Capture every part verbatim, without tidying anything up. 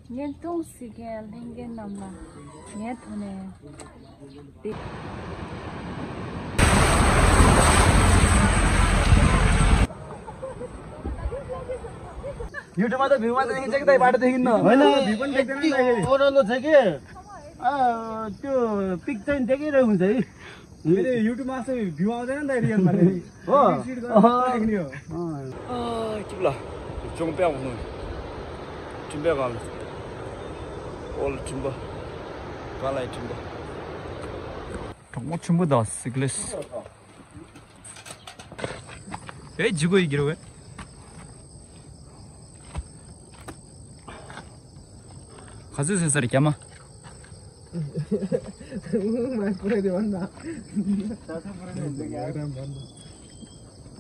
བརྙན་ཐུང་གཟིགས་མཁན་ལྷན་རྒྱས་རྣམས་ལ་ངའི་ཐོག་ནས། YouTube मा त भ्यूमा त देख्छ कि दाइ, बाटो देखिन्न। होइन, भ्यू पनि देख्दैन दाइ फेरि। ओह्रालो छ कि, अँ, त्यो पिक चाहिँ देखिरहेको हुन्छ है। फेरि YouTube मा चाहिँ भ्यू आउँदैन नि दाइ, रियलमा फेरि। हो। रिसिट गर्नु पर्यो नि हो। अँ। अँ, के बोला? जोङ प्याउ हुनु। ठिम्बे गाल। ओल ठिम्बा। गालाई ठिम्बा। ཐོག་མོ་ཆེན་པོ་དང་སིག་ལེས། ཨེ་ཇི་གོ་ཡི་གི་རོ་ཝེ། ག་ཚོད་ཟེར་ས་རེད་རྒྱ་མ།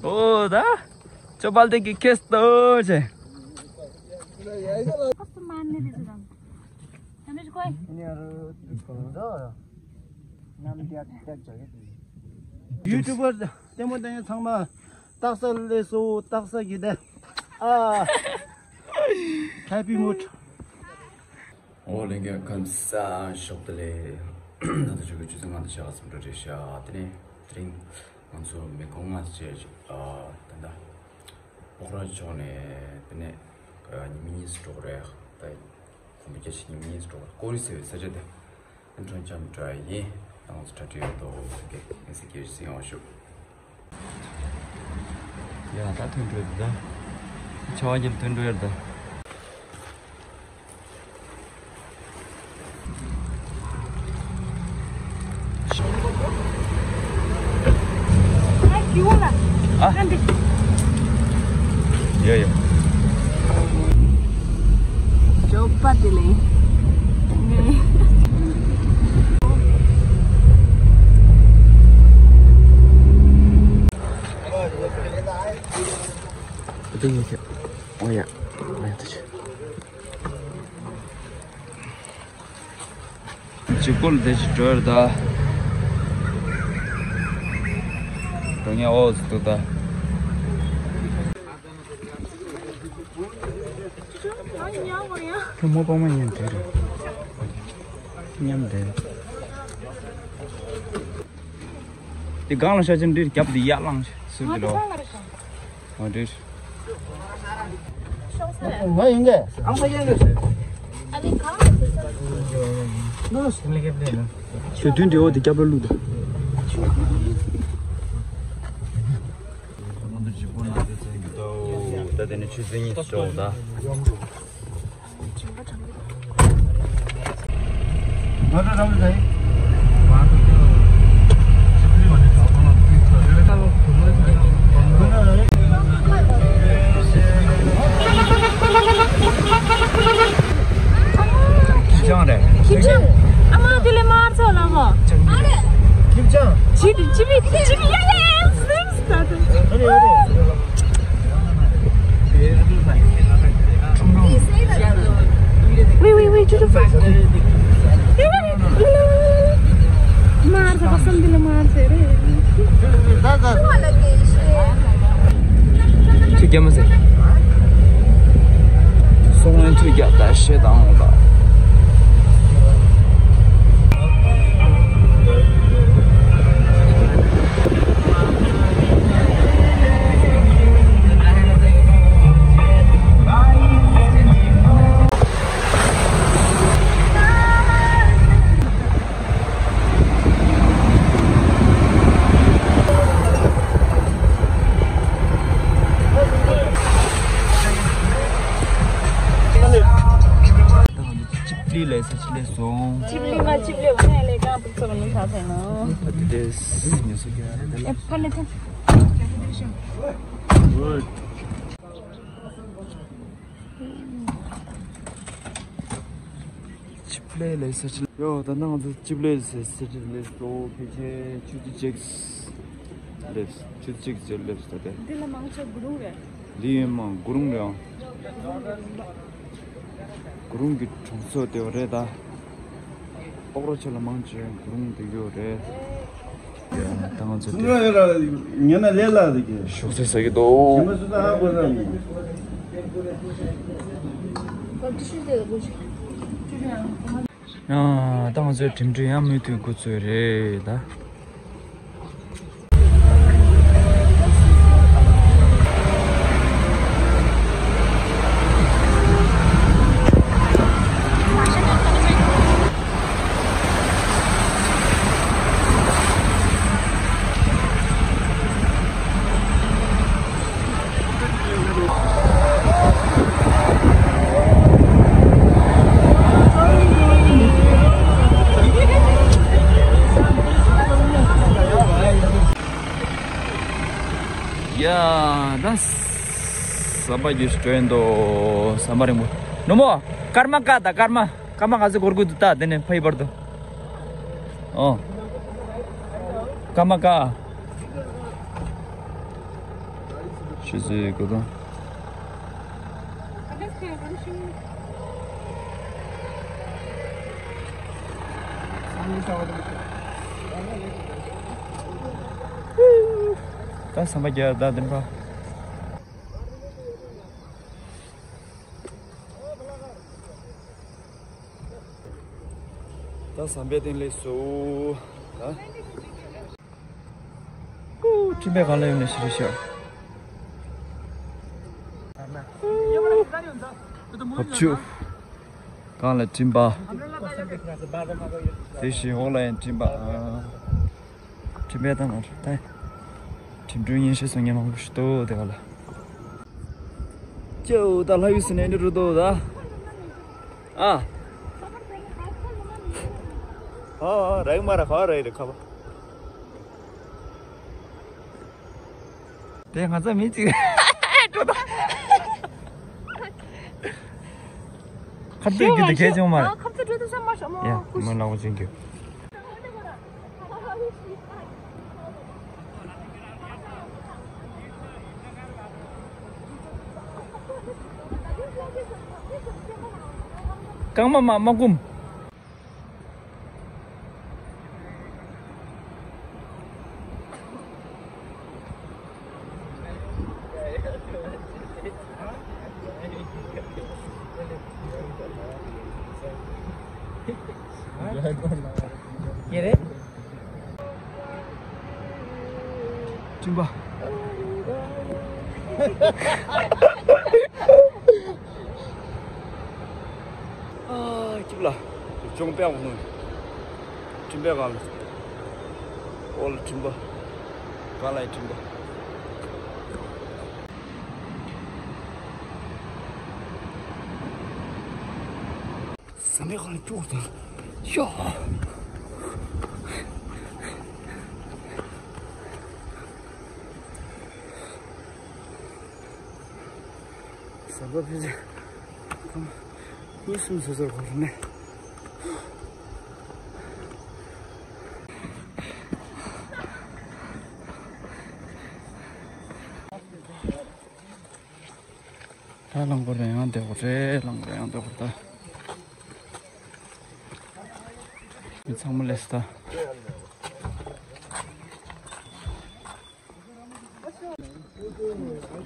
ཨོ་ད། ཅོ་པལ་དེ་གི་ཁེས་ཏོ་ཆེ། ཡུ་ཊུབ་པར་ལྟད་མོ་ལྟ་མཁན་ཚང་མ་རྟགས་གསལ་ལས་སོ་རྟགས་གསལ་གྱི་ལྟད། ཨ། Happy mood. ཨོ་ལྷན་རྒྱས་ཁམས་བཟང་། ཞོགས་པ་ལས། ང་ཚོ་ཆུ་ཚོད་བཅུ་ཚོད་ལྔ་དང་ཕྱེད་ཀ་ཙམ་འགྲོ་རེད་ཤག་དེ་ནས་དེ་རིང་ང་ཚོ་མི་གོང་ང་བཅས་ད་ལྟ་སྤོག་ར་ཕྱོགས་ནས་དེ་ནས་ཉི་མ་གཉིས་འགྲོ་གི་རེད། ད་གོམ་པ་རྒྱག་ཆེད་ཉི་མ་གཉིས་འགྲོ་གི་རེད། ཀོ་རི་ཟེར་བའི་ས་ཆ་དེ། ཁྲོན་ལྕམ་འདྲ་ཡིན། ད་ང་ཚོ་གྲ་སྒྲིག་ཡོད་དོ། ངས་ཟེར་གྱི་ཟིན་ཡོང་ཤོག་ཡ་ད་ཐོན་འགྲོ་ཡོད་ད། ཆ་བ་ཉིན་ཐོན་འགྲོ་ཡོད་ད། ཨ། ཡ་ཡ། ཅོ་པ་དེ་ལས། ཨོ་ཡ། ཨོ་ཡ། ཅི་སྐོར་དེ་ཅི་འགྲོ་ཡོད་ད། འགྲོ་ཉེ་འོ་ཟི་འདུག་ད། ཁྱོད་མོ་པང་མ་ཉན་དེ་རེད། མཉམ་དེ། དེ་སྒང་ལ་ཤ་ཆེན་འདྲིར་རྒྱབ་དེ་ཡར་ལངས་ཟུར་དེ་ལོ། ང་འདྲིར། ང་ཡིན་གས། ཨང་ས་ཡན་གས། ཞོ་དུན་འདྲེ་བོ་དེ་རྒྱབ་ལ་བླུགས་ད། ད་དེ་ནི་ཆུ་ཚོད་གཉིས་སུ་འགྲོ་ད། ཁྱི་སྤྱང་རེད། ཁྱི་སྤྱང་། ཨ་མ་དེ་ལས་མར་ཚ་ལ་མ། ཁྱི་སྤྱང་། ཅི་ཅི་བི་ཅི་བི་ཡ་ཡ་ཡ། ཝི་ཝི་ཝི་ཅུ་ཅུ། མར་ས་གསུམ་འདི་ལ་མར་ཟེར་རེད། ཁྱི་རྒྱ་མ་ཟེར། སོང་ངན་ཐུགས་རྒྱ་ད་ཤེས་དང་ལ། ཅིབ་ལི་ལས་ས་ཅི་ལས་སོང་། ཅིབ་ལི་མ་ཅིབ་ལི་བ་ནས་ལས་ཀ་པུར་ཚོ་ནུ་ཁ་ཚན་ནོ། ཨ་དེ་དེ་སི་ཉོ་སོ་རྒྱ་རེད། ཨེ་ཕ་ནི་ཐེ། ཅིབ་ལི་ལས་ས་ཅི། ཡོ་ད་ནང་དུ་ཅིབ་ལི་ལས་ས་ཅི་ལས་སོ། ཕལ་ཆེར་ཆུ་ཚོད་གཅིག་སླེབས། ཆུ་ཚོད་གཅིག་ཙམ་སླེབས་ད་དེ། འདི་ལ་མང་ཆེ་གུ་རུང་རེད། ལི་ཡོན་མང་གུ་རུང་རེད་ཨང་། གུ་རུང་གི་གྲོང་ཚོ་དེ་བ་རེད་ད། སྤོག་ར་ཆེ་ལ་མང་ཆེ་གུ་རུང་དེ་གི་རེད། ད་ང་ཚོ་དེ། ཉན་ན་ལས་ལ་རེད་གི། ཞོགས་ཟས་ཟ་གི་འདུག་ཉན་པ་སུ་ད་ཧ་གོ་ས་མིན། ཨ་ཏི་ཤུ་དེ་ལ་གོ་ཆེ། ཡང་ད་ང་ཚོའི་འགྲིམ་འགྲུལ་ཡང་མུ་མཐུད་འགོ་ཚུགས་རེད་ད། ཡ་ད་ཟམ་པ་རྒྱུད་ཞིག་འགྲོ་ཡིན་དོ། ཟམ་པ་རིང་པོ། ནུ་མོ། སྐར་མ་ཀ་ད་སྐར་མ། སྐར་མ་ག་ཚོད་འགོར་དགོས་འདུག་ད་དེ་ནས་ཕ་ཡི་བར་དུ། ཨོ། སྐར་མ་ཀ་ཆུ་ཚོད་དགུ་དང་། ད་ཟམ་པ་རྒྱག་ད་དེ་འདྲ། ད་ཟམ་པའི་སྟེང་སླེབས་སོང་། ད། ཨུ། སྤྲིན་པས་གང་ལ་ཡོང་ནས་ཤི་རི་ཤ། ཕབ་ཆུ། གང་ལ་སྤྲིན་པ། དེ་བཞིན་འོག་ལ་ཡང་སྤྲིན་པ། ཨ། སྤྲིན་པས་ད་ང་ད། འགྲིམ་འགྲུལ་ཉིན་ཤས་སོང་ཉན་མང་པོ་ཞིག་འདུག་དེ་ག་ལ། ཅོ་ད་ལྷ་ཡུལ་སུ་ནས་འདི་རུ་འདུག་ད། ཨ། ཨ་རེག་མ་ར་ཁ་རེ་རེ་ཁ་བ། དེ་ང་ཚ་མི་གཅིག་འགྲོ་ད། ཁ་ཏོག་གི་དེ་གས་ཅུང་མ་རེད། ཁ་ཚ་འགྲོ་ད་ས་མ་ཤ་མོ། ཡ་མོ་ལག་པ་ཅན་གྱི། རྐང་མ་མ་མ་བསྐུམ། ཡེ་རེད། སྤྲིན་པ། ཨ། སྐྱིད་ལ། ཅུང་པེ་འོང་ནོ། སྤྲིན་པའི་སྒང་ལ། འོག་ལ་སྤྲིན་པ། སྒང་ལ་ཡི་སྤྲིན་པ། ཟམ་པའི་སྒང་ལ་སྐྱུག་དང་། ཤོག་ཟམ་པ་ཕལ་ཆེར་ཐེངས་མ་གཉིས་གསུམ་བཟོ་ཚར་གོ་རེད་ནས། ད་རླངས་འཁོར་ལ་ཡང་བསྡད་དགོས་རེད། རླངས་འཁོར་ལ་ཡང་བསྡད་དགོས་རེད་ད། མི་ཚང་མ་སླེབས་སོང་ད།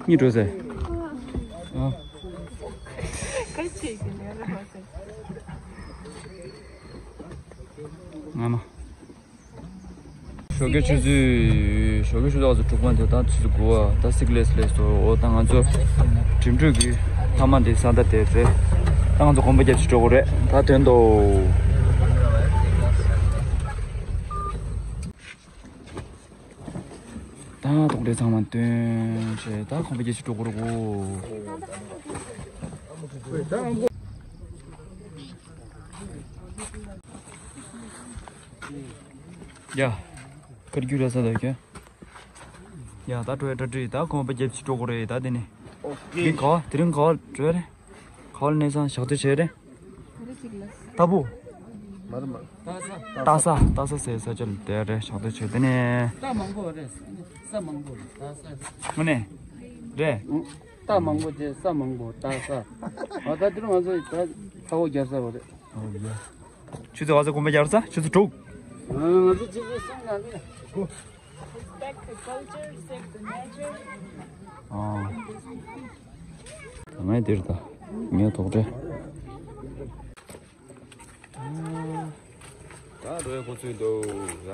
གཉིད་འགྲོ་ཟེར། ཨ། སྔ་མ། ཞོགས་ཀའི་ཆུ་ཚོད། ཞོགས་ཀའི་ཆུ་ཚོད་ག་ཚོད་དྲུག་པ་འདི་དང་ཆུ་ཚོད་དགུ་པ་ད་སིག་ལེས་ལེས་སོ། འོ་ད་ང་ཚོ་འགྲིམ་འགྲུལ་གྱི་མཐའ་མ་འདི་ས་མཐའ་དེ་རེད། ད་ང་ཚོ་གོམ་པ་བརྒྱབ་ཅིག་འགྲོ་དགོས་རེད་ད་དོན་དུ། ད་དོག་ལས་ཚང་མ་བཏོན་བྱས་ད་གོམ་པ་བརྒྱབ་ཅིག་འགྲོ་དགོས་རེད་གོ། ཡ། ཁར་རྒྱུ་ར་ས་ད་ཀྱ། ཡ་ད་འགྲོ་ཡ་ད་འགྲོ་ཡ་ད་གོམ་པ་བརྒྱབ་ཅིག་འགྲོ་དགོས་རེད་ད་དེ་ནས། དེ་རིང་ག་བ་དེ་རིང་ག་བ་འགྲོ་ཡ་རེད། ག་བ་ལ་གནས་ཚང་ཞག་སྡོད་བྱས་རེད། ལྟ་བུ། མ་རེད་མ་རེད། སྟག་ས་སྟག་ས་ཟེར་ས་ཆ་ལ་བསྡད་རེད་ཞག་སྡོད་བྱས་དེ་ནས། རྟ་མང་པོ་རེད། ས་མང་པོ་རེད། སྟག་ས། དངོས་གནས། རེད། སྟག་མང་པོ་བྱས་ས་མང་པོ་སྟག་ས། ཨ་ད་དེ་རིང་ང་ཚོ་ད་ཚ་བོ་རྒྱབ་ས་བ་རེད། ཨོ་ཡ། ཆུ་ཚོད་ག་ཚོད་གོམ་པ་རྒྱག་ས་ཆུ་ཚོད་དྲུག་ང་ཚོ་ཆུ་ཚོད་གསུམ་ནང་ལ། Respect the culture, save the nature. ཨ། ང་འདིར་ད། ངའི་དོག་འདྲེ། ད་འགྲོ་ཡ་ཁོ་ཚོའི་འདུག་ལ།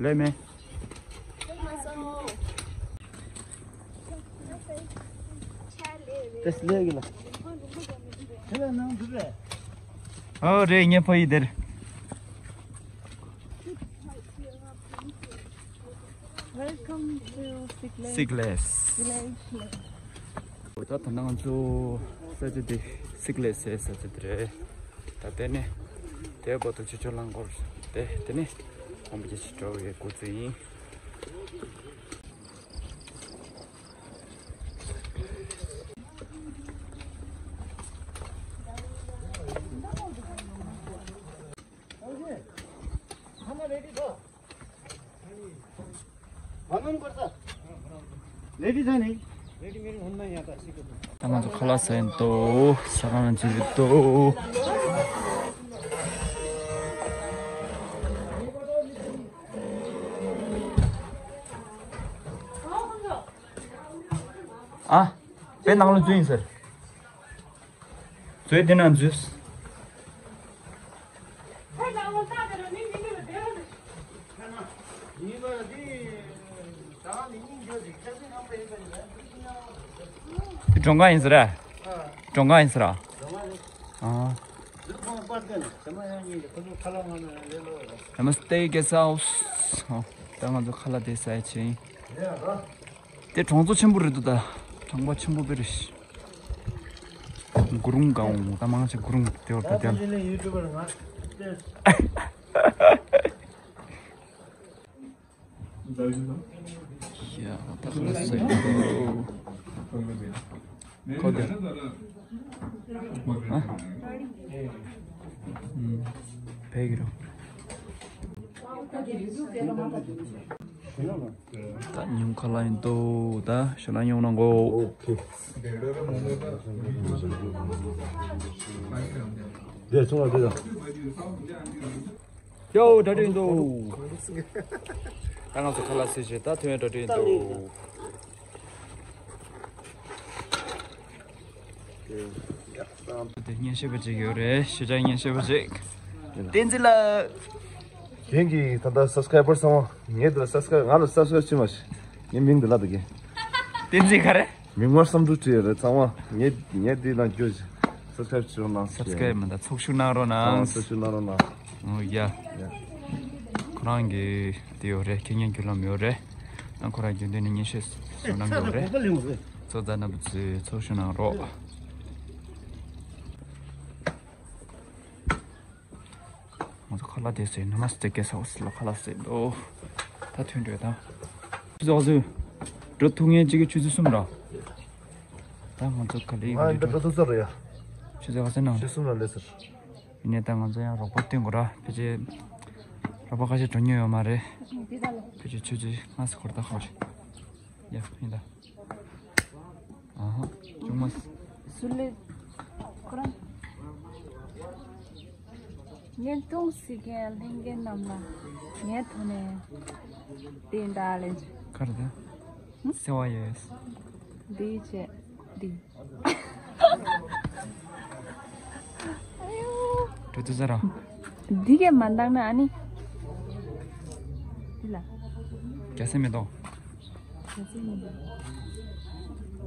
ལས་མེད། ཏེས་ལས་གི་ལ། ཨོ་རེད། ངས་ཕ་ཡི་དེར། Welcome to Sikles. Sikles. Village. ད་ད་ནང་ཚོ་ས་ཆ་དེ་སིག་ལེ་སའི་ས་ཆ་དེ་རེད། ད་དེ་ནས་དེའི་བར་དུ་ཆུ་ཆུ་རླངས་འཁོར་དེ་དེ་ནས་གོམ་པ་བརྒྱད་ཅུ་འགྲོ་བའི་སྐོར་ཚོད་ཡིན། रेडी छ नि? ད་ང་ཚོ་ཁ་ལག་ཟ་ཡིན་ཏོ། ཟ་ཁང་ལ་འཛུལ་ཡོད་ཏོ། ཨ། དཔེ་ནང་ལ་འཛུལ་ཡིན་ཟེར། བཟོས་དེ་ན་འཛུལ། འདི་གྲོང་ཁ་ཡིན་ཟེར་ར། གྲོང་ཁ་ཡིན་ཟེར་ར། ཨ། ཨ་མ་སྟེ་གེ་སའུ་སི། ད་ང་ཚོ་ཁ་ལག་དེ་ཟ་ཡ་ཆེ་ཡིན། དེ་གྲོང་ཚོ་ཆེན་པོ་རེད་འདུག་ད་གྲོང་པ་ཆེན་པོ་དཔེ་རེད། གུ་རུང་གའོ། ད་མང་ཆེ་གུ་རུང་དེ་བར་ད་དེ། ཡ་ད་ཁ་ལག་ཟ་ཡིན། ཁོ་དེ། ཨ། ཕེ་གི་རོ། ད་ཉུང་ཁ་ལ་ཡིན་ཏོ། ད་ཞོ་ལ་ཉུང་ན་གོ། ཨོ་ཁེ། དེ་ཚོ་ལ་དེ་དང་། ཡོ་ད་དྲན་འདུག་ད་ང་ཚོ་ཁ་ལག་ཟས་བྱས་ད་ཐོན་ཡ་ད་དྲན་འདུག་དེ་སྙན་ཞུ་བ་ཅིག་ཡོད་རེད། ཞུ་བྱ་སྙན་ཞུ་བ་ཅིག་བསྟན་འཛིན་ལགས། རྒན་གྱིས་ད་ལྟ་སབ་སི་ཀ་རའི་བར་ཚང་མ་ངའི་འདི་ལ་སབ་སི་ཀ་རའི་ང་ལ་སབ་སི་ཀ་རའི་བྱེད་མ་ཤེས། ངའི་མིང་འདི་ལ་ད་རྒན། བསྟན་འཛིན་ག་རེ། མིང་ངོ་བསམ་ཚུལ་བྲིས་ཡོད་རེད་ཚང་མ། ངའི་ངའི་འདི་ལ་འགྱུར་ཞིག་སབ་སི་ཀ་རའི་བྱེད་རོགས་གནང་། སབ་སི་ཀ་རའི་མི་འདའ་ཚོགས་ཞུགས་གནང་རོགས་གནང་། ཚོགས་ཞུགས་གནང་རོགས་གནང་། ཨོ་ཡ། ཡ། ཁོ་རང་གི་དེ་ཡོད་རེད། ཁེ་ཉན་རྒྱུ་ལམ་ཡོད་རེད། ད་ཁོ་རང་རྒྱུན་ལྡན་ནས་སྙན་ཞུ་བཟོ་གནང་ཡོད་རེད། ཚོགས་གཙོ་རྣམ་པ་ཚོས་ཚོགས་ཞུགས་གནང་རོགས། ང་ཚོ་ཁ་ལག་དེ་ཟས་ནི་མ་སྟེ་གེ་སའུ་སི་ལ་ཁ་ལག་ཟས་འདུག་ད་ཐོན་འགྲོ་ད། ཆུ་ཚོད་ག་ཚོད། འགྲོ་ཐུག་ངེས་གཅིག་གི་ཆུ་ཚོད་གསུམ་ར། ད་ང་ཚོ་ག་ལེ་ང་འདི་འགྲོ་ཐུག་ས་རེད་ཡ། ཆུ་ཚོད་ག་ཚོད་ནང་། ཆུ་གསུམ་ལ་སླེབས་ཟེར། ཡིན་ནའི་ད་ང་ཚོ་ཡང་རོགས་པ་བསྟེན་དགོས་ར། ཕལ་ཆེར་རོགས་པ་ཁ་ཤས་འགྲོ་མྱོང་ཡོད་མ་རེད། ཕལ་ཆེར་ཆུ་ཚོད་ལྔ་ཙམ་འགོར་ད་ཁ་ཤས། ཡ་ཡིན་ད། ཨ་ཧ། ཅུང་མ། སུ་ལེ། ཁོ་རང་། བརྙན་ཐུང་གཟིགས་མཁན་ལྷན་རྒྱས་རྣམས་ལ་ངའི་ཐོག་ནས་བདེ་ལེགས། ག་རེ་ད། ཧུམ། སེ་བ་ཡོད། འདིའི་ཆེད་འདི། འགྲོ་དུས་ཚོད་ར། འདི་གས་མ་འདང་ན་ཨ་ནི། འདི་ལ། རྒྱ་སེ་མེ་ཏོག་རྒྱ་སེ་མེ་ཏོག་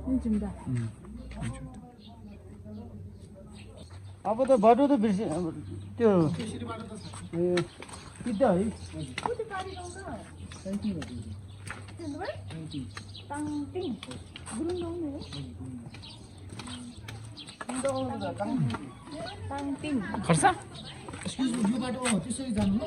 ཨུ་ཅུང་ད། ཨུ། ཨ་པ་ད་བ་ཏོ་ད་བིར་སི་ཏོ། ཨེ། ཏི་ད་ཨི། ཏང་ཏིང་། གུ་རུ་ནང་ནས། ཏང་ཏིང་། གར་ས། Excuse me, you got, oh, this is done, no?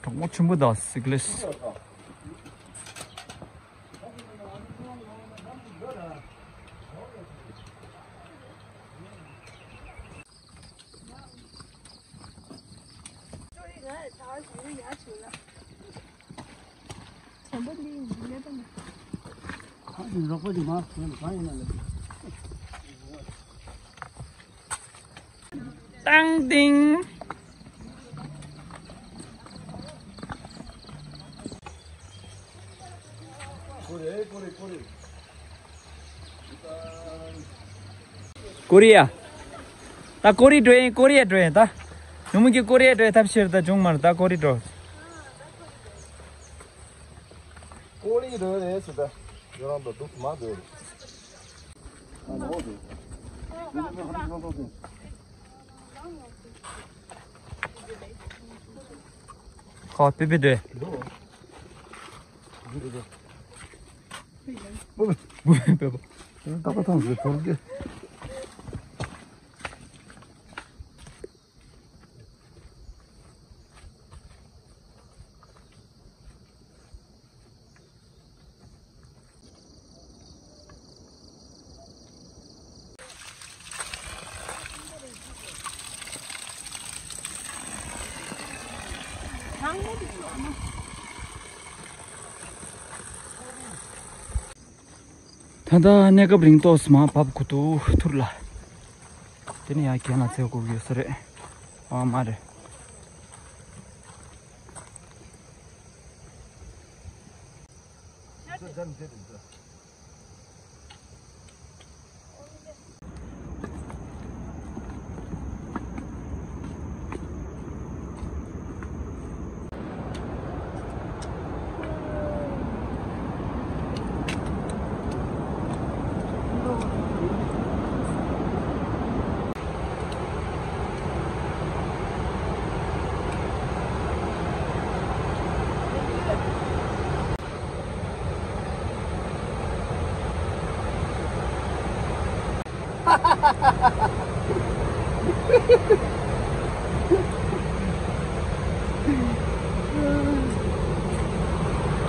གྲོགས་པོ་ཆེན་པོ་དང་སིག་ལེས། ཏང་ཏིང་། ཀོ་རི་ཡ། ད་ཀོ་རི་འགྲོ་ཡིན། ཀོ་རི་ཡ་འགྲོ་ཡིན་ད། ནུ་མོ་གི་ཀོ་རི་ཡ་འགྲོ་ཡིན། ཐབས་ཤེས་རེད་ད། བྱུང་མ་རེད་ད། ཀོ་རི་འགྲོ། ཀོ་རི་འགྲོ་རེད་ཟེར་ད། ཡོ་རང་དང་སྡུག་མ་འགྲོ་རེད། ཨ་ནོ་འགྲོ། ཁ་པི་པི་འདོད། ད་ལྟ་གནས་སྐབས་རིང་ཏོག་ཙམ་བབ་གི་འདུག་ཐུར་ལ། དེ་ནས་ཡང་གྱེན་ལ་འཛེག་དགོས་ཀྱི་ཡོད་ས་རེད། ཨ་མ་རེད།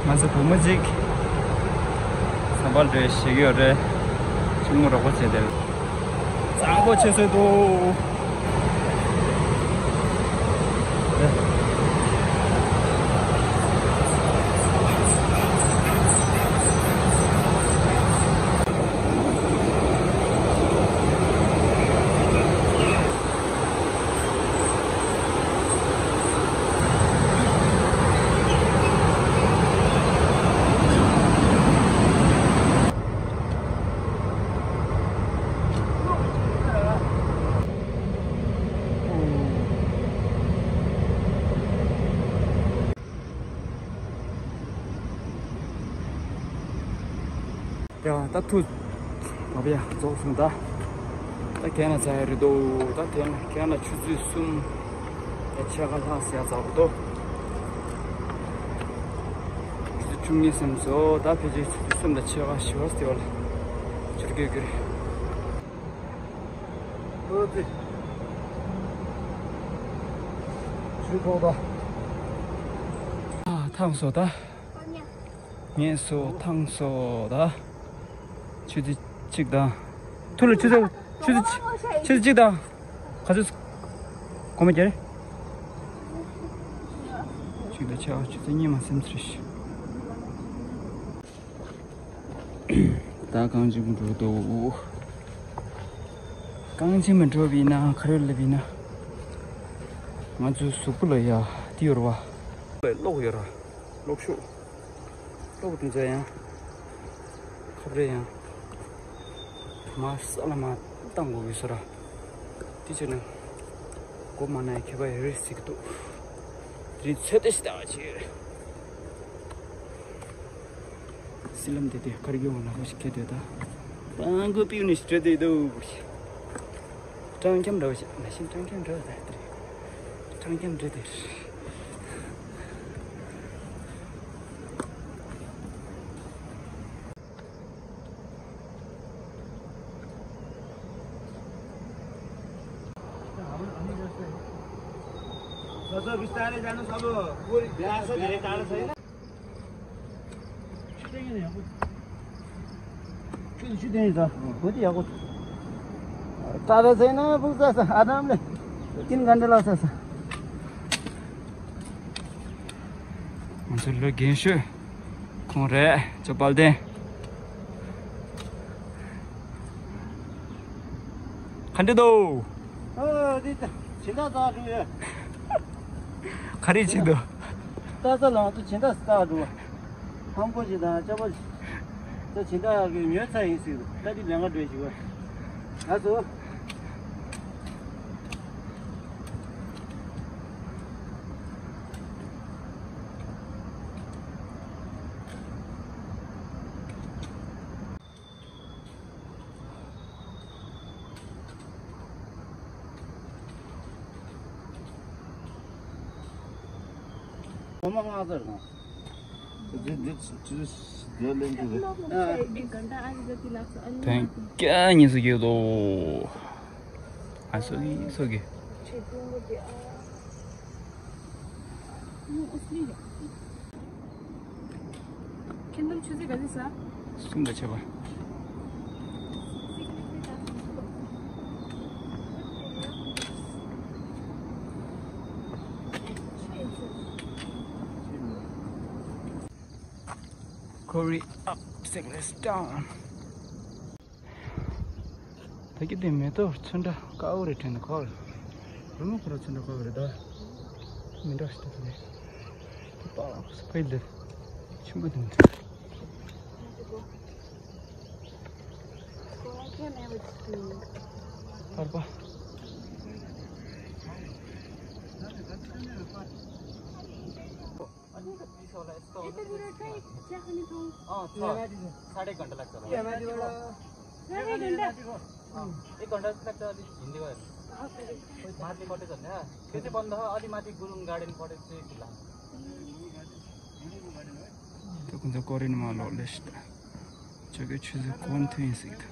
ང་ཚོ་བུ་མོ་གཅིག་ཟམ་པ་ལ་འགྲོ་ཞིག་ཡོད་རེད། གཅུང་མོ་རོགས་པ་བྱས་ཏེ། གཙང་པོ་བྱེད་སྲོལ་འདུག་ཡ། ད་ཐུག་མ་བྱས་རྫོགས་སོང་ད། ད་གྱེན་ལ་འཛེག་ཡ་རེད་འདུག་ད་གྱེན་ལ་གྱེན་ལ་ཆུ་ཚོད་གསུམ་དང་ཕྱེད་ཀ་ལྷག་ཙམ་འཛེག་དགོས་འདུག་ཆུ་ཚོད་བཅུ་གཉིས་ཙམ་བཟོ། ད་ཕལ་ཆེར་ཆུ་ཚོད་གསུམ་དང་ཕྱེད་ཀ་བཞི་པ་དེ་བ་ལ་ཆུ་རྐྱལ་གྱི་རེད། ཨོ་ཙི། ཆུ་ཐོག་ད། ཨ། ཐང་སོ་ད། ངས་སོ་ཐང་སོ་ད། ཆུ་ཚོད་གཅིག་དང་། ཐུག་ལ་ཆུ་ཚོད། ཆུ་ཚོད་ཆུ་ཚོད་གཅིག་དང་། ག་ཚོད། གོ་མ་རྒྱལ། གཅིག་དང་ཆ་ཆུ་ཚོད་གཉིས་མ་སེམས་ཚར་ཤི། ད་རྐང་ཆེན་མོ་འགྲོ་འདུག་རྐང་ཆེན་མོ་འགྲོ་བ་ཡིན་ན་ག་རེ་ལབ་ཡིན་ན། ང་ཚོའི་གཟུགས་པོ་ལ་ཡ་དེ་ཡོད་རེད་བ། གློག་ཡོད་ར། གློག་ཤུགས། གློག་དེ་ཚོ་ཡང་། ཁབ་རེ་ཡང་། མར་ས་ལ་མར་བཏང་དགོས་ཀྱི་ཟེར་ར། དེ་བྱས་ན། སྒོ་མ་ན་ཡང་ཁྱད་པར་ཡོད་རེད་ཟེར་གྱི་འདུག་དེ་རིང་ཚོད་ལྟ་ཞིག་བཏང་བ་བྱས་ཡོད་རེད། སི་ལམ་དེ་དེ་ཁར་གྱོང་ལ་ཁོ་ཞིག་ཁྱེར་དེ་ད། ཨང་གོ་པིའུ་ནི་ཞིག་འགྲོ་དེ་འདུག་སྤྲང་འཁྱམ་འདྲ་བ་ཞིག་མ་གཞི་སྤྲང་འཁྱམ་འདྲ་བ་ད་དེ་རེད། སྤྲང་འཁྱམ་འདྲ་དེ་རེད། sir, sir, बिस्तारै जानु, सब। गाह्रो छ, धेरै टाढो छैन। टाढो छैन, पुग्छ, आरामले। तिन घन्टा लाग्छ, सर। ང་ཚོའི་ལོ་རྒན་ཤོས་ཁོང་རེད། ཅོ་དཔལ་ལྡན། ག་འདྲ་འདུག་ཨ་འདི་ད་སྦྱིན་བདག་རྩ་འགྲོ་ཡོད། ག་རེ་བྱེད་འདུག་ལྟ་ས་ལང་དུ་སྦྱིན་བདག་རྩ་འགྲོ། ཧམ་གོ་ཞིག་དང་ཅོ་པ་ད་སྦྱིན་བདག་གི་ཉོས་ཚར་ཡིན་ཟེར་འདུག་ད་འདི་ལས་ཀ་འགྲོ་ཞིག་བ། ལགས་སོ། སྒོར་མོ་ལྔ་བརྒྱ་རེད། འདི་འདི་འདི་འདི་ལེན་གྱི་རེད། དོན་རྐྱང་ཉིས་སུ་ཡོད་དོ། ཨ་སོ་གི་སོ་གི། ཁྱེད་རྣམ་ཆུ་ཚོད་ག་ཚོད་ཟ། གསུམ་དང་ཕྱེད་པ། Hurry up, Sickness Down. ད་གི་དེ་མེ་ཏོག་ཚོན་ཁྲ་དཀར་པོ་རེད་དྲན་ནས་ཁོ་རེད། རི་མོ་ཁོ་ར་ཚོན་ཁྲ་དཀར་པོ་རེད་ད། མི་འདྲ་ཞིག་ད་དེ་རེད། དེ་པགས་ལ་ཁོ་ཕ་ཡི་འདིར་ཆེན་པོ་དེ་མི་འདྲ། ཐར་པ། इधर उधर कहीं क्या खाने को? हाँ, थोड़ा। साढ़े घंटा लगता है। साढ़े घंटा? हाँ, एक घंटा जस्तो लाग्छ, अलिक हिँड्दै गयो। माथि कटेज भन्ने, त्यो चाहिँ बन्द छ, अलि माथि गुरुङ गार्डन कटेज चाहिँ खुल्ला छ। त्यो कुन चाहिँ कोरियनमा लो लिस्ट। 저게 최소 권투인 섹터.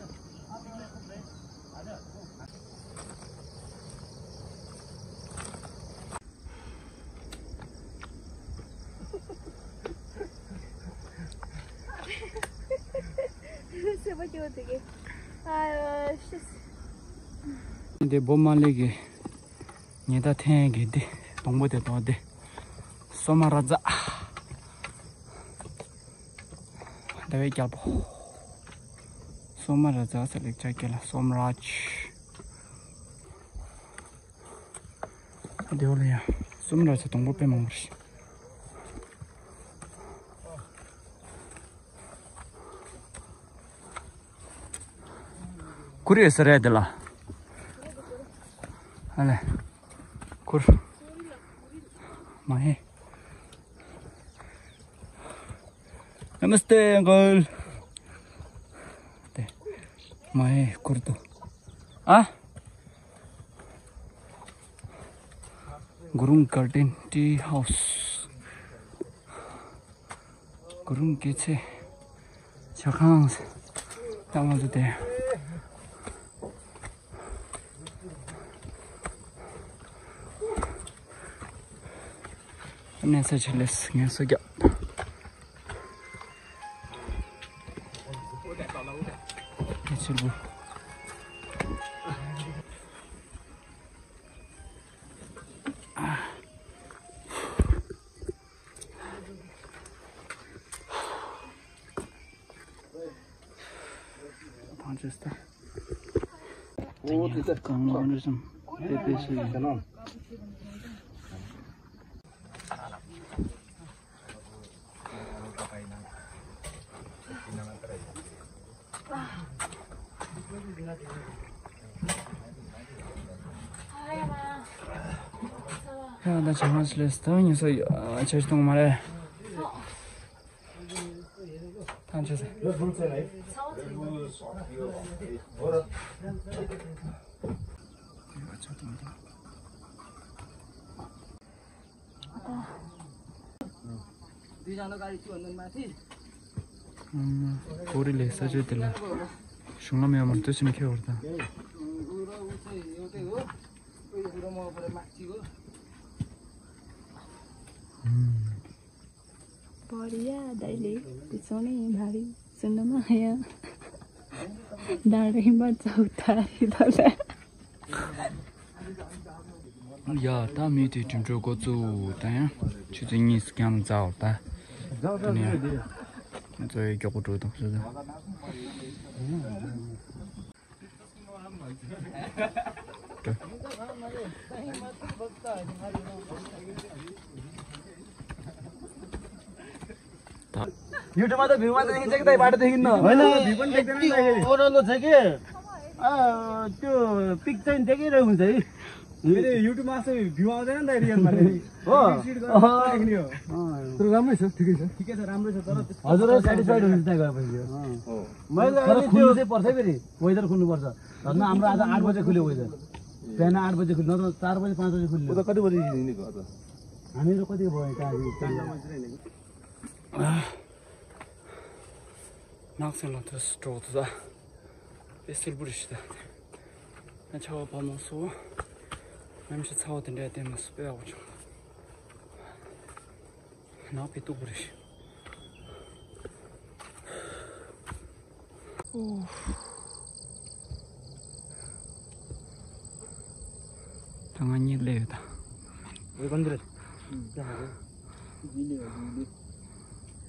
སེམས་པ་སྐྱོ་དེ་གི། ཨ་ཤི། འདི་བོ་མ་ལི་གི་ཉེ་ད་ཐེན་གི་འདི་སྡོང་པོ་དེ་དང་འདི་སོ་མ་ར་ཛ། ད་བའི་རྒྱལ་པོ། སོ་མ་ར་ཛ་ཟེར་ལེགས་ཆ་སྐད་ལ་སོམ་ར་ཇ། ཨ་དེ་འོ་ལ་ཡ། སོམ་ར་ཇ་སྡོང་པོ་དཔེ་མང་པོ་རེད། ཁུར་ཡོད་ས་རེད་དེ་ལ། ཨ་ལེ། ཁུར། མ་ཧེ། नमस्ते अंकल। ते माय कुर्तो। आ? Gurung garden tea house. Gurung के छे? छखांस। तमाजुते। གནས་ས་ཆ་ལས་ངལ་གསོ་རྒྱབ། ཨེ་ཆི་ལུ། ཐང་ཆད་སྟེ། ཨོ་དེ་ལྟར་གང་མང་རེད་སམ། དེ་དེ་སུ་ཡིན། ཡང་ད་ཆ་མ་སི་ལེ་སི་ད་ཉི་ས་ཆ་ཞིག་གཏོང་མ་རེད། ཐང་ཆད་ཟེར། दुईजना गाडी त्योभन्दा माथि। ཁོ་རེ་ལས་ས་ཆ་དེ་ལ་གཞུང་ལམ་ཡོད་མ་རེད་དུས་ཕྱིན་ཁེ་བར་དང་། ཨུ་ར་ཨུ་ཚེ་ཡོད་དེ་ཡོད། ཨུ་ར་མ་པར་མ་ཅི་གོ། परिया दाइले बिचौने भारी सुनमा या दाडै बच्चा उतारी दले। ཡ་ད་མི་དེ་དྲིམ་གྲོ་འགོ་བཙུགས་དང་ཡང་ཆུ་ཚོད་གཉིས་སུ་ཀྱང་འཛའ་བར་ད་ ང་ཚོ་ཡི་མགྱོགས་པོ་འགྲོ་དང་ཟེར་དང་། YouTube-मा त भ्यूमा त देखिन्छ कि दाइ, बाटो देखिन्न। होइन, भ्यू पनि देख्दैन दाइ। ओह्रालो छ कि, अँ, त्यो पिक चाहिँ देखिरहेको हुन्छ है। फेरि YouTube-मा आएको भ्यू आउँदैन नि त, रियलमा फेरि। हो। एडिट सेडिट गरेर देख्ने हो। अँ। तर राम्रै छ, ठिकै छ। ठिकै छ, राम्रै छ, तर हजुर, satisfied हुन्छ त्यहाँ गएपछि। अँ। हो। मैले तर अहिले खुल्नु त्यो चाहिँ पर्छ है फेरि, वेदर खुल्नुपर्छ। धन्न हाम्रो आज आठ बजे खुल्यो वेदर। बिहान आठ बजे खुल्यो, नत्र चार बजे, पाँच बजे खुल्यो। उता कति बजे हिँडेको अझ? हामीहरू कति भयो त्यहाँ? चार बजे हिँडेको। ནགས་ཚལ་ལ་ཐོས་སུ་འགྲོ་དུས། དཔེ་སིལ་བུ་རེད་ཤི་ད། ང་ཆར་པ་བབས་མ་སོང་། གནམ་གཤིས་ཚ་བ་དེ་འདྲ་བསྟན་མ་སོང་། དཔེ་ཡག་པོ་བྱུང་། ནགས་དཔེ་སྟུག་པོ་རེད་ཤི། ཨོ། ད་ང་གཉིད་སླེབས་ཡོད་ད།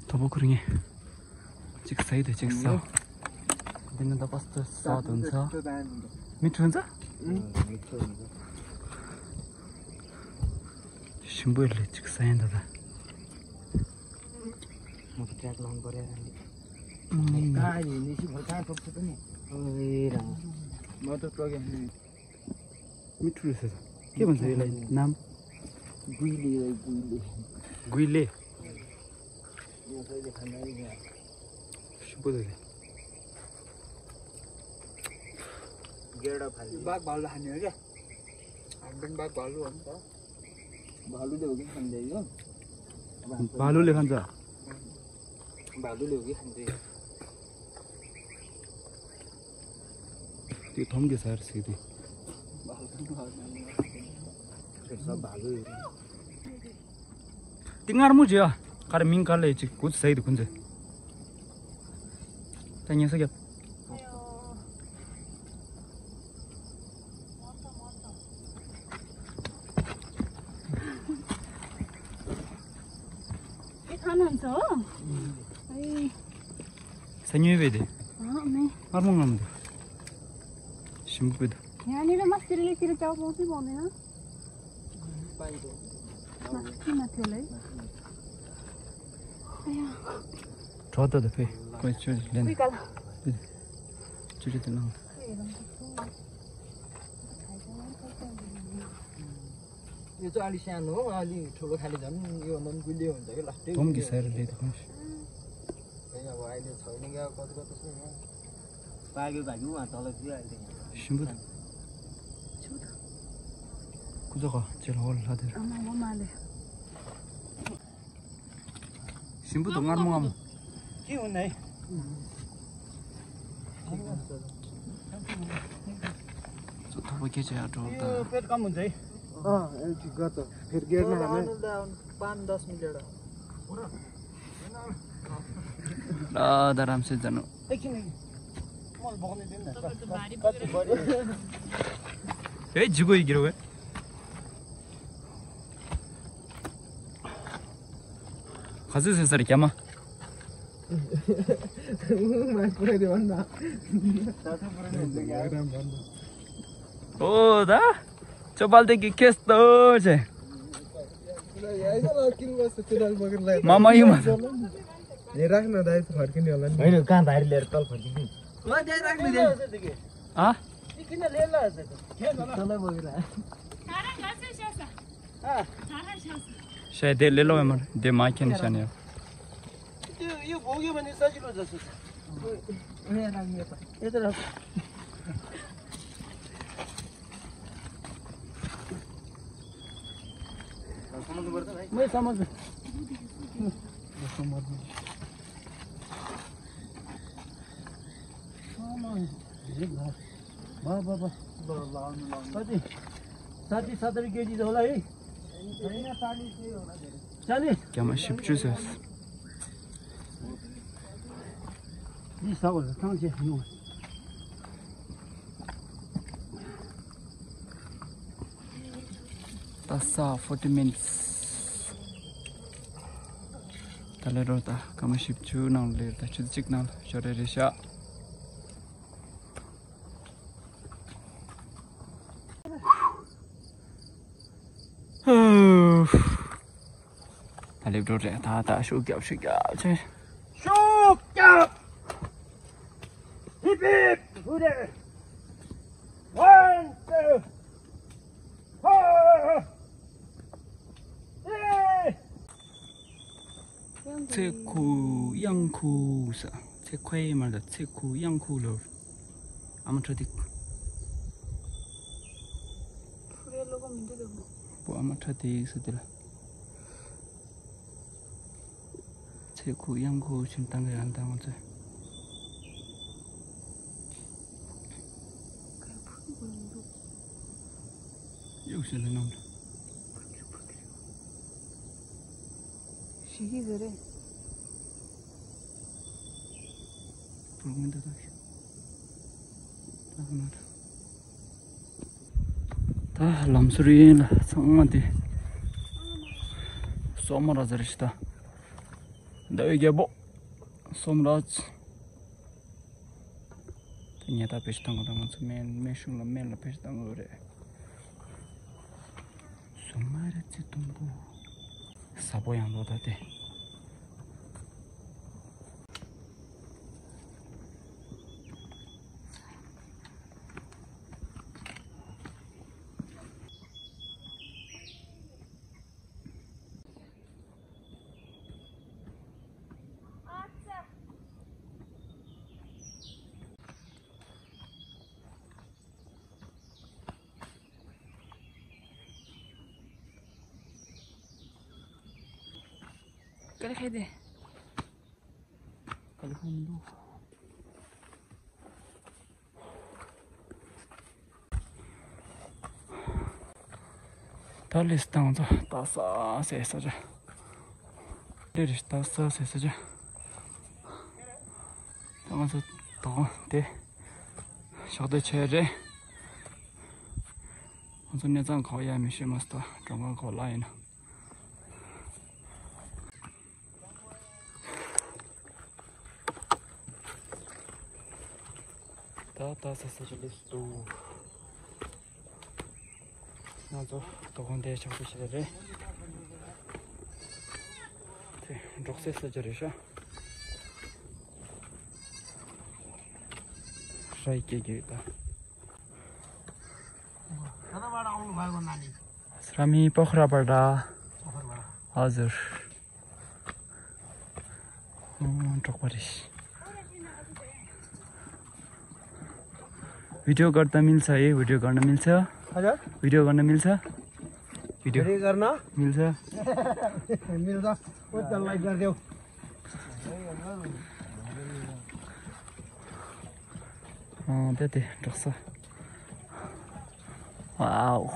ཐོ་པོ་ཁུར་ངེ། གཅིག་ཟ་ཡི་དེ་གཅིག་ཟ། འདི་ནི་ད་པ་སྟོད་ཟ་དོན་ཚ། མི་ཁྲོན་ཚ། ཞིམ་པོ་ལས་གཅིག་ཟ་ཡིན་ད་ད། मोटर ट्रक लाउनु पर्यो र नि। कहाँ नि निसी भर कहाँ ठोक्छ त नि? ओइ र। म त टोके नि। मिठो रहेछ त। के भन्छ यसलाई नाम? गुइले हो, गुइले। गुइले? यो कहिले खाँदा नि यहाँ। सुपो त। गेडा फाल्यो। बाघ भालु खाने हो क्या? हामी पनि बाघ भालु हो नि त। भालुले हो कि खान्छ यो? अब हाम्रो भालुले खान्छ। भालुले हो कि खान्छ यो? त्यो थम्के सार सिधै। भालु खान्छ। त्यो सब भालु हो। ཏི་ངར་མོ་ཇི་ཡ། ཁར་མིང་ཁར་ལས་ཅིག་གུ་ཚ་ཡི་དུ་ཁུན་ཚེ། ད་ཉེ་ས་རྒྱབ། ཨེ་ཁ་ནང་ཚོ། ཨེ། ས་ཉོས་བས་དེ། ཨ་མེ། ངར་མོ་ངར་མོ་དེ། ཞིམ་པོ་དེ། ཡང་ནི་ར་མ་སྟེར་ལེ་སྟེར་ལེ་ཅའོ་པོང་སི་པོང་ནི་ན། མ་སྟེར་མ་ཐོས་ལེ། ཨ་ཡ། གྲོགས་དེ་དེ་ཕེ། ཁོས་ཆུ་ལེན། ཁོས་ག་ལ། ཆུ་ཆུ་དེ་ནང་། ཁོས་རང་གི་ཚོ། यो चाहिँ अलि सानो हो, अलि ठुलो खाले झन् यो नन गुलियो हुन्छ कि लास्टै थम्के सार ले त खुश। त्यही अब अहिले छैन क्या, कति कति छ यहाँ। पाक्यो भाग्यो उहाँ तल थियो अहिले। Shimbu. Kuza ka chel hol la der. Ama wo male. Shimbu to ngar mo am. Ki un nai. So thabo ke cha dro da. Yo pet kam un jai. Ah, el chi gata. Phir ger na hame. पाँच दस मिनट। ल, आरामसे जानु। एकछिन, एकछिन। मैले बोक्ने दिउँ न। ए, जिगो इगिरो है। खजु से सर क्या मा? ओ दा। चोपालदेखि केस्तो छ? मामा यी मात्र। ए, राख्न दाइ, फर्किने होला नि। होइन, कहाँ भाइर लिएर तल फर्किने? आ? सायद दे ले लो, मैं दे माँ के निशान है। यो, यो बोक्यो भने सजिलो जस्तो छ। यता राख। मै समाज। बा, बा, बा। कति? साठी, सत्तरी केजी होला है? होइन, चालिस नै होला धेरै। चालिस? क्यामा सिप्चु छ। यी सबहरू ठाउँ चाहिँ खानु। That's uh, forty minutes. ད་ལས་རོ་ད་སྐར་མ་བཞི་བཅུ་ནང་ལ་སླེབས། ད་ཆུ་ཚོད་གཅིག་ནང་ལ་ཞོར་རེ་རེ་བཞག་ད་སླེབས་འགྲོ་རེད། ད་ད་ཤུགས་རྒྱབ་ཤུགས་རྒྱབ་ཆེ། ཤུགས་རྒྱབ། ཧིབ་ཧིབ། ཧུ་རེ། One, two, four, three. ཚེ་ཁུ་གཡང་ཁུ་ས། ཚེ་ཁུ་ཡེ་མར་ད་ཚེ་ཁུ་གཡང་ཁུ་ལོར། ཨ་མ་ཁྲ་ཐིག་ཕུ་རེ་ལོ་གོ་མི་འདུག་དེ་མོ། པོ་ཨ་མ་ཁྲ་ཐིག་ས་དེ་ལ། ཚེ་ཁུ་གཡང་ཁུ་ཕྱིན་བཏང་གི་རང་བཏང་ཚེ། ག་ཕུ་གུ་མི་འདུག་གཡུག་ཞིག་ལ་གནང་། ཞིག་གི་ཟེར་རེད། ཕུ་གུ་མི་འདུག་ད་ཤི། ད་ལམ་ཟུར་ཡིན་ལ་ཚང་མ་དེ། སོག་མོ་ར་ཟེར་ཞིག་ད། ཟླ་བའི་རྒྱལ་པོ། སོམ་ར། ད་ཉལ་ཐ་བེད་སྤྱོད་གཏོང་དགོས་རེད། ང་ཚོ་སྨན་སྨན་གཞུང་ལ་སྨན་ལ་བེད་སྤྱོད་གཏོང་དགོས་རེད། སོམ་ར་ཚེ་དུམ་བུ། ས་པོ་ཡང་ལོ་ད་དེ། ད་ལིས་ཏང་ཚོ་ད་ས་སེ་ས་ཅ། དེ་རིས་ད་ས་སེ་ས་ཅ། ད་ང་ཚོ་དོག་དེ་ཞག་དེ་ཆེ་རེད། ང་ཚོ་གནས་ཚང་གོ་ཡ་མི་ཤེས་མ་སྟོ་གྲོང་ཁ་གོ་ལ་ཡིན། ད་ད་ས་ས་ཅི་ལིས་ཏུ། ང་ཚོ་དོ་དགོང་དེ་ཆགས་པ་ཞིག་རེད། དེ་འབྲོག་སའི་ས་ཆ་རེད་ཤག་ཧྲ་ཡི་ཀེ་ཀེ་ད། ས་ར་མི་པོ་ཁ་ར་པ་ད། ཨ་ཟུར། འབྲོག་པ་རེད། वीडियो गर्दा मिल्छ है? वीडियो गर्न मिल्छ? हजुर? वीडियो गर्न मिल्छ? वीडियो भिडियो गर्न मिल्छ? मिल्छ। उता लाइक गरिदेऊ। अँ, त्यही त्यही, ढोक्छ। वाउ।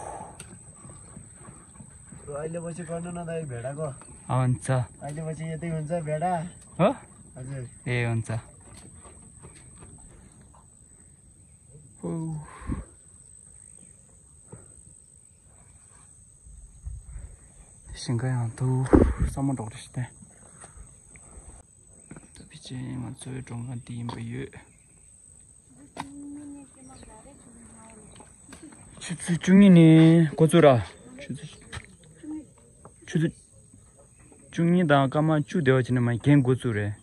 अहिले पछि गर्नु न दाइ भेडाको। अँ, हुन्छ। अहिले पछि यतै हुन्छ भेडा। हो? हजुर। ए, हुन्छ। हो। ཞིང་ཁ་ཡང་འདུག་ས་མོ་འབྲོག་རེ་ཞིག་སྟེ། ད་ཕི་ཅེ་ང་ཚོའི་གྲོང་ཁ་འདི་ཡིན་པ་ཡོད། ཆུ་ཚོད་བཅུ་གཉིས་ནས་འགོ་ཚུགས་ར། ཆུ་ཚོད་ཆུ་ཚོད་བཅུ་གཉིས་དང་སྐར་མ་བཅུ་དེ་བ་ཅི་ནས་མ་རྒན་འགོ་ཚུགས་རེད།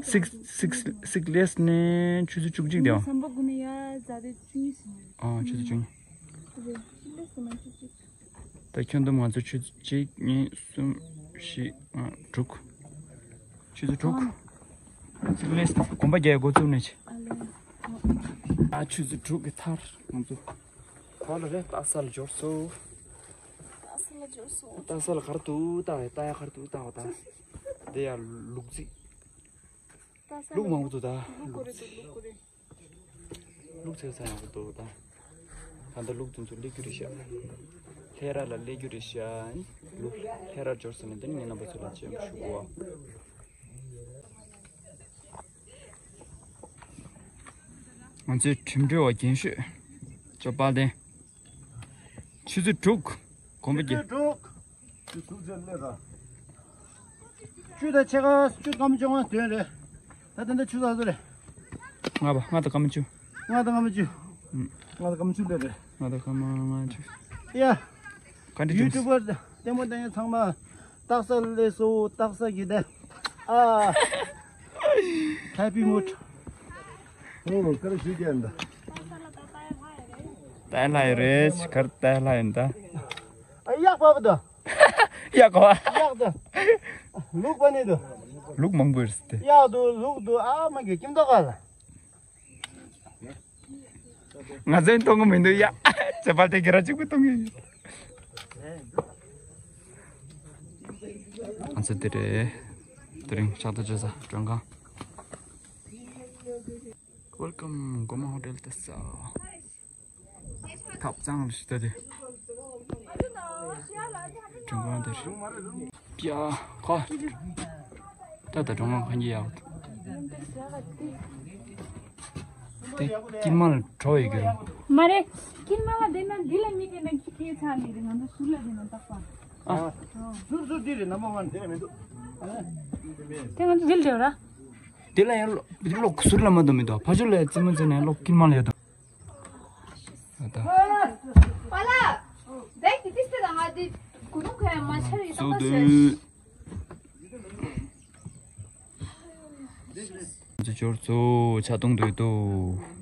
སིག་སིག་སིག་ལེས་ནས་ཆུ་ཚོད་བཅུ་གཅིག་དེ་བ། ཨ་ཆུ་ཚོད་བཅུ་གཉིས། ད་ཁྱོན་བསྡོམས་ང་ཚོ་ཆུ་ཚོད་གཅིག་གཉིས་གསུམ་བཞི་ལྔ་དྲུག་ཆུ་ཚོད་དྲུག་ཚིག་ལེས་དགོན་པ་རྒྱལ་འགོ་བཙུགས་ནས་ཆེ། ཨ་ཆུ་ཚོད་དྲུག་གི་མཐར་ང་ཚོ་ག་ལ་རེད། རྟ་ས་ལ་འབྱོར་སོ། རྟ་ས་ལ་འབྱོར་སོ། རྟ་ས་ལ་གར་དུ་རྟ་རེད། རྟ་ཡ་གར་དུ་རྟ་བ་ད། དེ་ཡ་ལུག་རྫི། ལུག་མང་པོ་འདུག་ད། ལུག་གོ་རེད་འདུག་ལུག་གོ་རེད། ལུག་ཚེ་ཚ་ཡང་གོ་འདུག་ད། ད་ལྟ་ལུག་དེ་ཚོ་སླེབས་རྒྱུ་རེད་ཤག་ལྷས་ར་ལ་སླེབས་རྒྱུ་རེད་ཤག་ལུག་ལྷས་ར་འབྱོར་སོང་ནས་དེ་ནས་ངའི་རྣམ་པ་ཚོ་ལ་མཇལ་ཞུ་གོ། ང་ཚོའི་ཁྲིམས་སྒྲོལ་བ་རྒན་ཤོས་ཅོ་དཔལ་ལྡན། ཆུ་ཚོད་དྲུག་དགོན་པ་བརྒྱད། ཆུ་ཚོད་དྲུག་ཆུ་ཚོད་ལས་ར། བཅུ་དང་ཕྱེད་ཀ་བཅུ་སྐར་མ་བཅོ་ལྔ་དོན་རེད། ད་ད་ལྟ་ཆུ་ཚོད་བཟོ་རེད། ལྔ་པ་ལྔ་དང་སྐར་མ་བཅུ། ལྔ་དང་སྐར་མ་བཅུ། ལྔ་དང་སྐར་མ་བཅུ་ལས་རེད། ལྔ་དང་སྐར་མ་ལྔ་བཅུ། ཡ། ག་འདྲ་ཡུ་ཊུབ་པར་ལྟད་མོ་ལྟ་མཁན་ཚང་མ་སྟག་ས་སླེབས་སོང་། སྟག་ས་གི་ད་ཨ། Happy mood. ཨོ་ཀར་ཞུ་རྒྱན་ད། ལྟ་ལྷ་ཡི་རེད་ཁར་ལྟ་ལྷ་ཡིན་ད། ཨ་ཡག་པ་བ་ད། ཡག་གོ། ཡག་ད། ལུག་པ་ནི་ད། ལུག་མང་པོ་ཡོད་རེད། ཡག་ད་ལུག་ད་ཨ་མ་གི་ཀིམ་ཏོ་ག་ལ། ང་ཚོས་གཏོང་གི་མི་འདུག་ཡ། ཚེ་ཕལ་དེ་གི་ར་གཅིག་པུ་གཏོང་གི་ཡིན། ང་ཚོ་དེ་རེད། དེ་རིང་ཕྱག་ཏུ་བྱེད་ས་མགྲོན་ཁང་། Welcome Goma Hotel དེ་ས། ཐབ་ཚང་ལ་ཞིག་ལྟ་དེ། མགྲོན་ཁང་དེ་རེད། ཡ་ཁ། ད་ད་གྲོང་ཁང་གང་གི་ཡག་དེ་ཀིར་མ་ལ་གྲོ་ཡི་གི་རེད། མ་རེད། ཀིར་མ་ལ་དེ་ན་འདི་ལ་མི་གི་ན་ཁྱི་ཁྱི་ཚ་ནི་རེད། ང་ཚོ་ཟུར་ལ་དེ་ན་བཏགས་པ། ཨ། ཟུར་ཟུར་འདི་རེད། number one དེ་ལ་མི་འདུག་དེ་ང་ཚོ་འདི་ལ་རེད་ར། དེ་ལ་ཡང་ལོ་ཟུར་ལ་མ་འདུག་མི་འདུག་ཕ་ཆུ་ལ་ཙི་མ་ཙི་ནས་ལོ་ཀིར་མ་ལ་ཡོད་དོ། ཨ་ད། པ་ལ། དེ་ཀི་ཏི་སྟེ་དང་ང་དེ་ཀུ་ནུ་ཁ་མ་ཆར་ཡི་ཏོ་སུ་པ་དུ། སེ། འཇོར་ཚོ་ཆ་གཏོང་འདོད་དོ།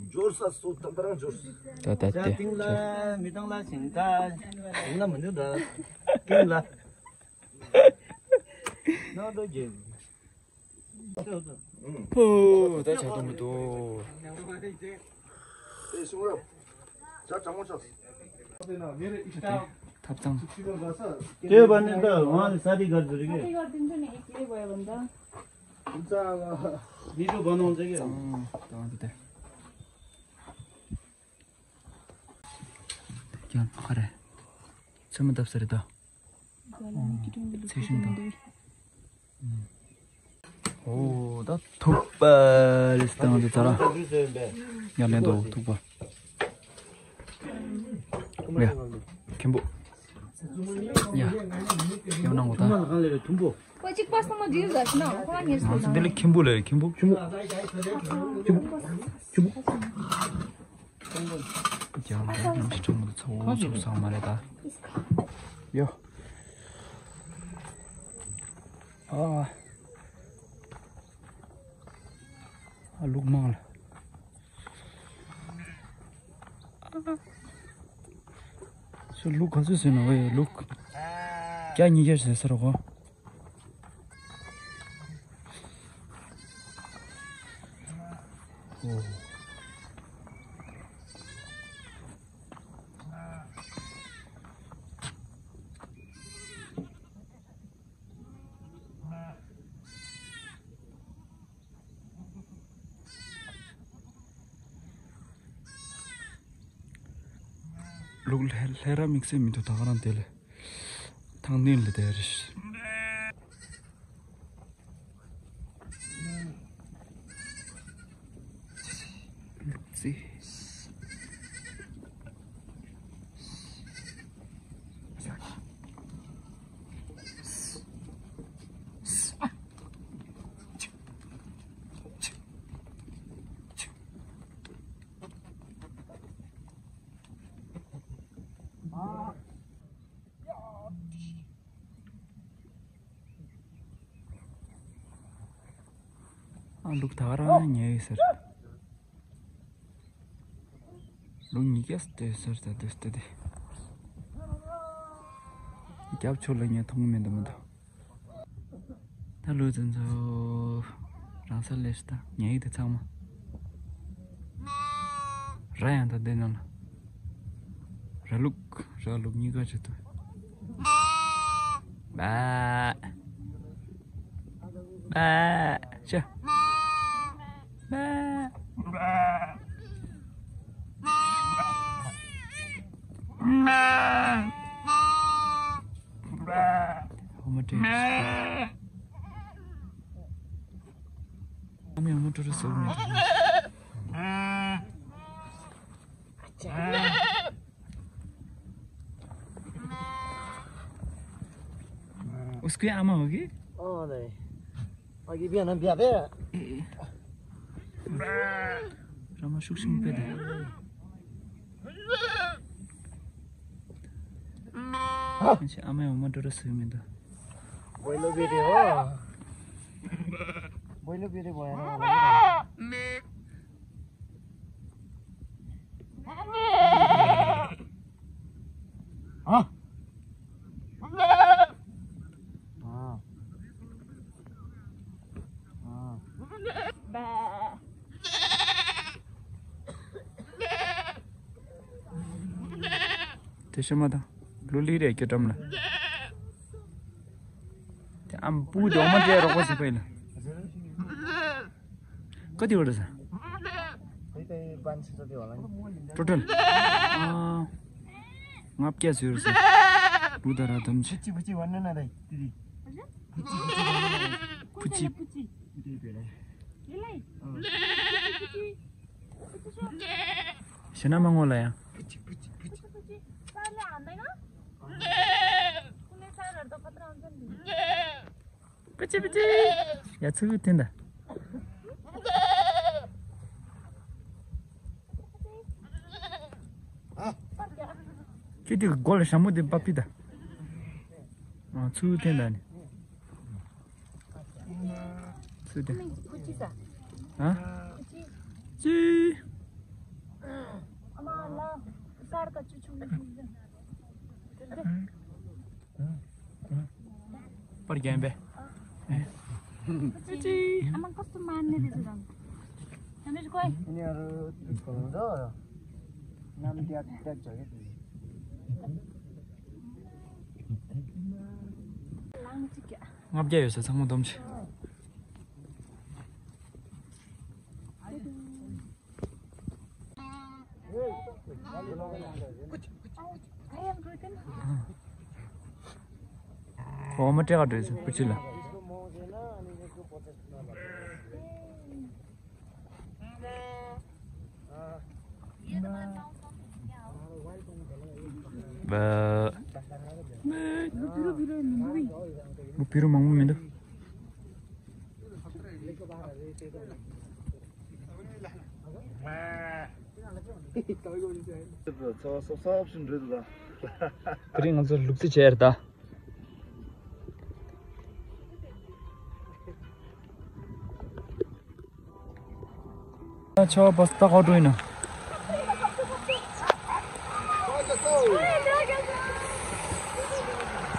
འཇོར་ས་སུ་ད་ད་རང་འཇོར། ད་ད་ཆ་ཏེ་ཏིང་ལ་མི་ཏང་ལ་ཞིང་ད་ཞིང་ལ་མི་འདུག་ད་ཏིང་ལ་ན་ད་གེ། པོ་ད་ཆ་གཏོང་གི་འདུག་ཐབ་ཚང་། དེ་བ་ནི་ད་ང་ལ་ས་དེ་གར་ཟེར་གི། ཚང་ད་དེ། ཀྱང་ཁ་རེ། ཚོད་མ་བཏབ་ས་རེད་ད། ཚེ་ཤིང་དང་། ཨོ་ད་ཐུག་པ་རེད་སྟངས་དེ་ཚ་ར། ཡ་ལེན་དོ་ཐུག་པ། ཡ། ཁེམ་པོ། ཡ། ཡ་ནང་གོ་ད། ཁོ་གཅིག་པ་སང་མ་འདི་ལ་ཟ་ཤི་ན་ཁོ་ལ་ཉེར་སོང་། ང་ཚོ་འདི་ལ་ཁེམ་པོ་ལ་ཁེམ་པོ། ཁེམ་པོ། ཁེམ་པོ། རྒྱ་ལ་ནམ་ཞིག་གྲོང་ཚོ་ཚོགས་ཚོགས་སོང་མ་རེད་ད། ཡོ། ཨ། ཨ་ལུག་མང་ལ། སུ་ལུག་ག་ཚོད་ཟོས་ན་འོ་ཡ་ལུག་བརྒྱ་ཉིས་བརྒྱ་ཟོས་ས་རེད་གོ། ཨོ། ལུག་ལྷས་ལྷས་ར་དམིགས་བསལ་མི་འདུག་ད་ག་རང་དེ་ལས་ཐང་སྟེང་ལ་བསྡད་རེད། ལུག་རྫི། ཨ་ལུག་ད་ག་རང་ཉལ་ཡོད་ཟེར། ལུག་ཉིས་བརྒྱ་སྟེ་ཟེར་ད་དེ་སྟེ་དེ། རྒྱབ་ཕྱོགས་ལ་ངས་མཐོང་གི་མེད་འདུག་མི་འདུག་ད་ལོ་ཙན་ཚོ་རང་ས་ལས་ཤི་ད་ཉལ་ཡོད་དེ་ཚང་མ། ར་ཡང་ད་དེ་ནང་ལ། ར་ལུག་ར་ལུག་གཉིས་ཀ་བྱེད་དུ། བ། བ། ཤ། བ། ཧོ་མ་ཏྲེ། ཨ་མའི་ཨ་མ་ཏྲོ་ཏྲོ་ཟེར་བ་མེད་དུ། उसको आमा हो कि? अँ, नै। ཡིན་པས་ན་འབད་པས། ར་མ་ཤུགས་ཤིང་པེ་དེ། ཨ་ཨ་མའི་འོ་མ་འགྲོ་ར་སུ་མི་འདུག་བོད་ལོ་བི་དེ་བ། བོད་ལོ་བི་དེ་བ་ཡང་ན། ཨ། ཨ། ཨ། དེ་ཤ་མ་དང་། ལུ་ལི་རེ་སྐྱོ་གྲམ་ལ། དེ་ཨམ་པུ་དེ་འོ་མ་དེ་རོགས་པ་ཟེར་པ་ཡིན་ལ། ཀ་དེ་བར་ས། ཊོ་ཊལ། ཨ། ལྔ་བརྒྱ་ཟེར་ཟེར། ལུ་ད་ར་དམ་ཆེ། ཕུ་ཅི། ཞེ་ན་མ་ངོ་ལ་ཡང་། པི་ཅི་པི་ཅི། ཡ་ཚུགས་ཐེན་ད། ཁྱོད་དེ་གི་སྒོ་ལ་ཞྭ་མོ་དེ་པ་པི་ད། ཨ་ཚུགས་ཐེན་ད་ནི། ཚུགས་ཐེན། ཨ། ཅི། པར་རྒྱན་པས། ཨ་མ་ཁོ་སུ་མ་ནི་རེད་ཟེར་དང་། ཨ་ནི་ཀོའི། ཨ་ནི་ཨ་རུ་གོང་དུ་རྣམ་རྒྱལ་ཏེ་ཇོ་ཡི་དུ། ལང་ཅི་ཀྱ། ལྔ་བརྒྱ་ཡོད་ས་ཚང་མ་སྡོམ་ཆེ། འོ་མ་སྤྲད་ག་འགྲོ་ཡོད་ཚེ་པུ་ཅི་ལ། བ། མུ་བི་རུ་མང་པོ་མི་འདུག་ཚ་བ་སོབ་སོབ་ཞིག་འགྲོ་འདུག་ད། དེ་རིང་ང་ཚོ་ལུག་རྫི་བྱས་རེད་ད། ད་ཆ་བ་བ་སྟ་ཁ་འགྲོ་ཡིན་ན།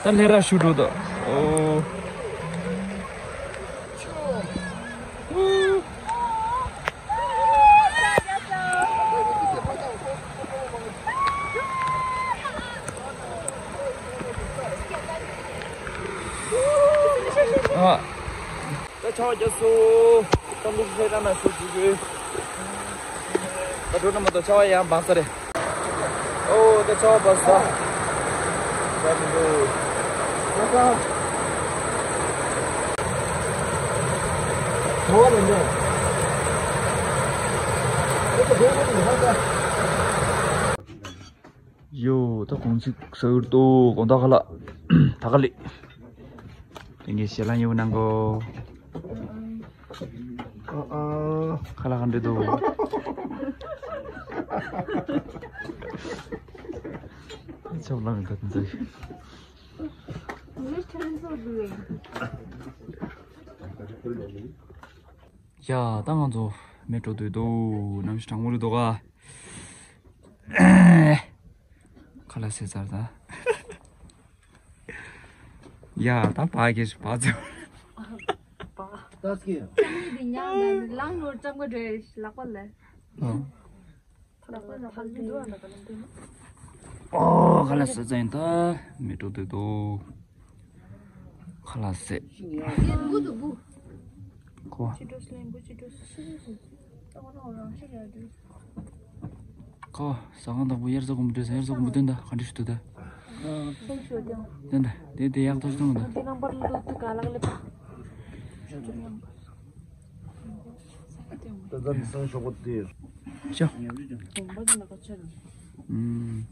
ད་ལྷས་ར་ཞུ་འགྲོ་ད། ཨོ། ཨ། ད་ཆ་བ་རྒྱབ་སོ། ད་ལུག་ལྷས་ར་ན་ཞུ་ཞུ་ཞུ། ད་འགྲོ་ན་མ་གཏོགས་ཆ་བ་ཡང་འབག་ས་རེད། ཨོ་ད་ཆ་བ་བབས་ས། ཆ་མི་འདུག་ཡོ་ད་གོང་ཚིགས་ཟ་ཡུར་ཏོ་དགོང་དག་ཁ་ལག་ད་ག་ལེ། དེང་གི་ཞལ་ལག་ཉེ་བོ་གནང་གོ། ཨ་ཨ། ཁ་ལག་ག་འདྲ་འདུག་ཆོག་ལ་མི་འདུག་འདུག་ཡ་ད་ང་ཚོ་མེ་ཊྲོ་འདུག་འདུག་གནམ་གཤིས་གྲང་མོ་རེད་འདུག་ག་ཁ་ལག་ཟས་ཚར་ད། ཡ་ད་བ་གེ་བ་ཚོ། ལངས་ནོར་ཙམ་ག་འདྲེ་ལག་པ་ལ། ཨོ་ཁ་ལག་ཟས་ཚར་ཡིན་ད། མེ་ཊྲོ་འདུག་འདུག་ཁ་ལག་ཟས། ཁོ། ཁོ། ཟ་ཁང་བདག་པོ་དབྱར་རྩྭ་དགུན་འབུ་སྤྲད་སོང་། དབྱར་རྩྭ་དགུན་འབུ་སྟོན་ད་ག་འདྲ་ཞིག་འདུག་ད། སྟོན་ད་དེ་དེ་ཡག་ཐག་ཆོད་ད། ད་ད་མི་སང་ཞོགས་པ་དེར། ཤོ། ཨུམ།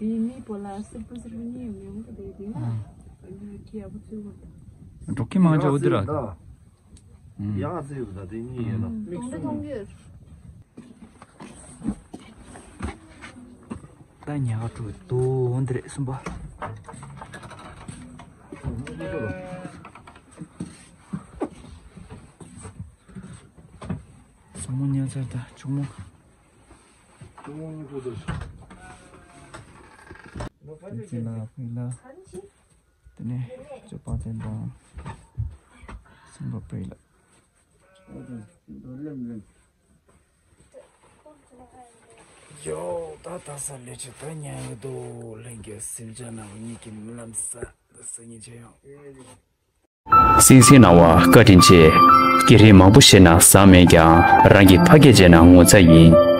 དེ་མི་པོ་ལ་སིར་པོ་སིར་པོ་གཉིས་ཡོང་གི་འདུག་དེ་ན་ཨ་ཁྱི་ཡག་པོ་བཙོས་དགོས་འདུག་འགྲོ་ཁྱི་མང་ཆེ་འོ་དེ་ར། ཡག་བཙོས་ཡོད་ད་དེ་གཉིས་ཡིན་ན། མིག་གཏོང་དུ་གཏོང་གི་ཡོད། ད་ཉལ་ཁ་དྲུག་དོ་འདི་རེད་གསུམ་པ། སྲུ་མོ་ཉལ་ཚར་ད་ཆུང་མོ། ཙི་ལ་ཕི་ལ། དེ་ནས་ཅོ་པ་དེ་དང་སྲིན་པོ་པི་ལ། ཡོ། ད་ད་ས་ལས་ཆུ་ད་ཉལ་ཡོད་དོ། ལྷན་རྒྱས་སེམས་ཅན་རྣམས་ཉིད་ཀྱི་རྨི་ལམ་ས་ད་ས་ཉིན་ཆེ་ཡང་། གསན་གཟིགས་གནང་བར་བཀའ་དྲིན་ཆེ། སྐད་རིགས་མང་པོ་ཤེས་ན་བཟང་མེད་ཀྱང་རང་གི་ཕ་སྐད་བརྗེད་ན་ངོ་ཚ་ཡིན།